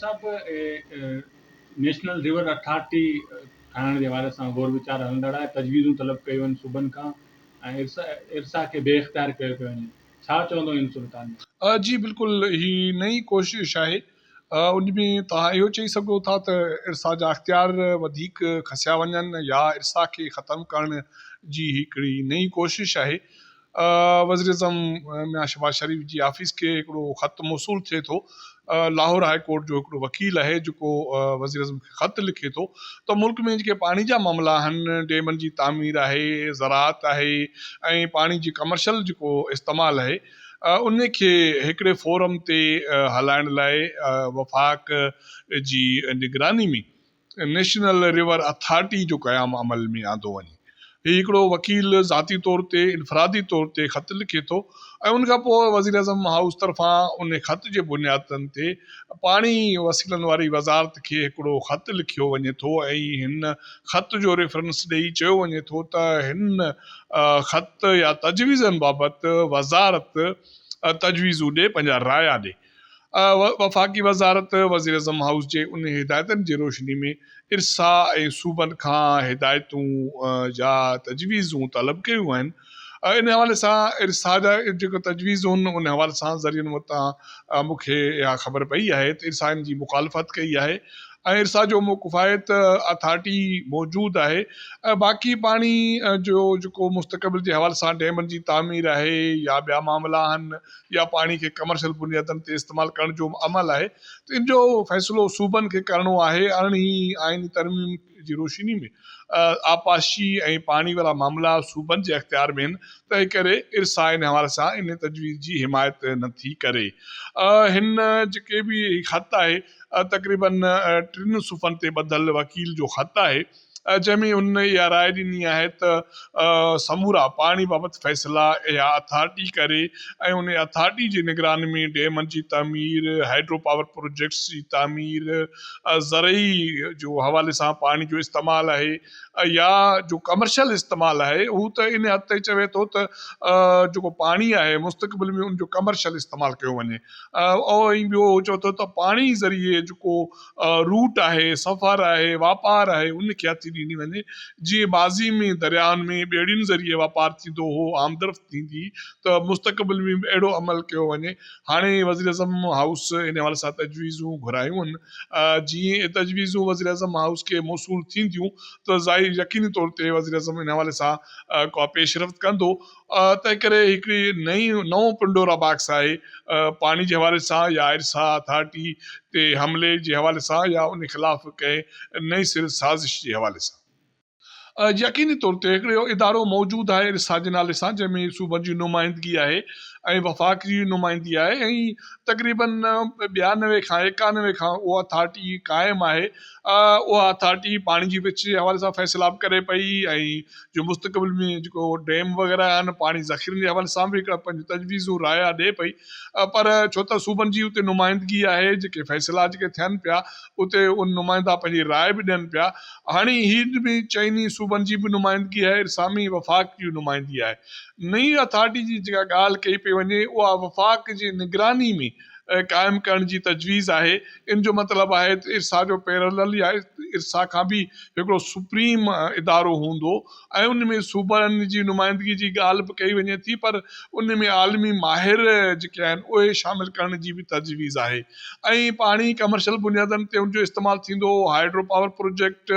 صاحب national river authority ٺاهڻ جي حوالي سان غور ويچار هلندڙ آهي، تجويزون طلب ڪيون ويون آهن صوبن کان ۽ ارسا کي بي اختيار ڪيو پيو وڃي، ڇا چوندو ان صورتحال ۾؟ جي بلڪل هي نئين ڪوشش آهي ان ۾ توهان اهو چئي سگهو ٿا ته ارسا جا اختيار وڌيڪ کسيا وڃن يا ارسا کي ختم ڪرڻ جي هڪڙي نئين ڪوشش آهي. وزيراعظم ميان شهباز شريف جي آفيس کي هڪڙو خط موصول ٿئي ٿو لاهور هاء ڪورٽ جو هڪڙو وڪيل آهي جيڪو وزيراعظم کي خط لکي ٿو ته ملڪ ۾ جيڪي پاڻي جا معاملا آهن ڊيمن جي تعمير آهي زراعت آهي ۽ پاڻي جي ڪمرشل جيڪو استعمال آهي ان کي هڪڙي فورم تي هلائڻ لاء وفاق جي نگراني ۾ نيشنل ريور اٿارٽي جو قيام عمل ۾ آندو وڃي. هي هڪڙو وڪيل ذاتي طور تي انفرادي طور تي خط لکي ٿو ۽ ان کان پوء وزيراعظم هائوس طرفان ان خط جي بنيادن تي پاڻي وسيلن واري وزارت کي هڪڙو خط لکيو وڃي ٿو ۽ هن خط جو ريفرنس ڏئي چيو وڃي ٿو ته هن خط يا تجويزن بابت وزارت تجويزون ڏي پنهنجا رايا ڏي. وفاقي وزارت وزيراعظم هائوس جي انهن هدايتن جي روشني ۾ ارسا ۽ صوبن کان هدايتون يا تجويزون طلب ڪيون آهن. ان حوالي سان ارسا جا جيڪي تجويزون آهن ان حوالي سان ذريعن وٽان مون کي اها خبر پئي آهي ته ارسا ان جي مخالفت ڪئي آهي ۽ ارسا جو موقف آهي ته اٿارٽي موجود آهي ۽ باقي پاڻي جو جيڪو مستقبل جي حوالي سان ڊيمن جي تعمير آهي يا ٻيا معاملا آهن يا پاڻي کي ڪمرشل بنيادن تي استعمال ڪرڻ جو عمل آهي ته ان جو فيصلو صوبن کي ڪرڻو آهي ارڙهين آئيني ترميم جي روشني ۾ آبپاشي ۽ پاڻي وارا معاملا صوبن جي اختيار ۾ آهن تنهن ڪري ارسا ان حوالي سان ان تجويز جي حمايت نه ٿي ڪري هن جيڪي به هي خط آهي تقريبن ٽن صفحن تي ٻڌل وڪيل جو خط آهي جنهن ۾ هن اها راء ڏني آهي ته سمورا پاڻي بابت فيصلا اها اٿارٽي ڪري ۽ ان اٿارٽي جي نگراني ۾ ڊيمن جي تعمير، هائيڊرو پاور پروجيڪٽس جي تعمير، زرعي جو حوالي سان پاڻي جو استعمال آهي يا جو ڪمرشل استعمال آهي هو ته ان حد تائين چوي ٿو ته جيڪو پاڻي آهي مستقبل ۾ ان جو ڪمرشل استعمال ڪيو وڃي ۽ ٻيو هو چوي ٿو ته پاڻي ذريعي جيڪو روٽ آهي، سفر آهي، واپار آهي، ان کي هٿي ڏني وڃي. جيئن ماضي ۾ درياهن ۾ ٻيڙين ذريعي واپار ٿيندو هو، آمدرفت ٿيندي هئي ته مستقبل ۾ به اهڙو عمل ڪيو وڃي. هاڻي وزيراعظم هائوس ان حوالي سان تجويزون گهرايون آهن. جيئن اهي تجويزون وزيراعظم هائوس کي موصول ٿينديون ته ظاهر يقيني طور تي وزيراعظم ان حوالي سان ڪا پيش رفت ڪندو. تنهنڪري هڪڙي نئين نئون پنڊورا باڪس آهي پاڻي جي حوالي سان يا ارسا اٿارٽي تي حملي جي حوالي سان يا ان خلاف ڪنهن نئين سر سازش جي حوالي سان. يقيني طور تي هڪڙو ادارو موجود آهي ارسا جي نالي سان جنهن ۾ صوبن جي نمائندگي آهي ۽ وفاق جي نمائندي آهي ۽ تقريبن 92 کان 91 کان اها اٿارٽي قائم آهي اها اٿارٽي پاڻي جي ورڇ جي حوالي سان فيصلا به ڪري پئي ۽ جو مستقبل ۾ جيڪو ڊيم وغيره آهن پاڻي ذخيرن جي حوالي سان به هڪڙا پنهنجون تجويزون رايا ڏئي پئي پر ڇو ته صوبن جي اتي نمائندگي آهي جيڪي فيصلا جيڪي ٿين پيا اتي ان نمائندا پنهنجي راء به ڏين پيا هاڻي هي به چئني صوبن جي به نمائندگي آهي ارسامي وفاق جي نمائندي آهي نئين اٿارٽي جي جيڪا ڳالهه ڪئي پئي وڃي اها وفاق جي نگراني ۾ قائم ڪرڻ جي تجويز آهي ان جو مطلب آهي ته ارسا جو پيرلل يا ارسا کان به هڪڙو سپريم ادارو هوندو ۽ ان ۾ صوبن جي نمائندگي جي ڳالهه به ڪئي وڃي ٿي پر ان ۾ عالمي ماهر جيڪي آهن اهي شامل ڪرڻ جي به تجويز آهي ۽ پاڻي ڪمرشل بنيادن تي ان جو استعمال ٿيندو هائيڊرو پاور پروجيڪٽ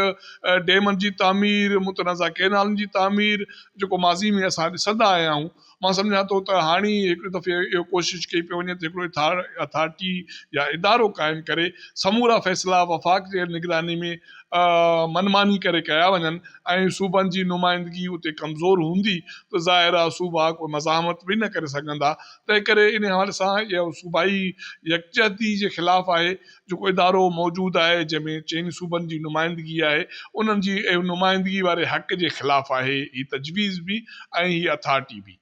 ڊيمن جي تعمير متنازع ڪينالن جي تعمير جيڪو ماضي ۾ اسان ڏسندا آيا آهيون مان سمجهان ٿو ته هاڻي هڪ دفعي اهو ڪوشش ڪئي پئي وڃي ته هڪڙو اٿارٽي يا ادارو قائم ڪري سمورا فيصلا وفاق جي نگراني ۾ من ماني ڪري ڪيا وڃن ۽ صوبن جي نمائندگي اتي ڪمزور هوندي ته ظاهر آهي صوبا ڪو مزاحمت به نه ڪري سگهندا تنهن ڪري ان حوالي سان اهو صوبائي يڪجهتي جي خلاف آهي جيڪو ادارو موجود آهي جنهن ۾ چئني صوبن جي نمائندگي آهي انهن جي نمائندگي واري حق جي خلاف آهي هي تجويز به ۽ هي اٿارٽي به.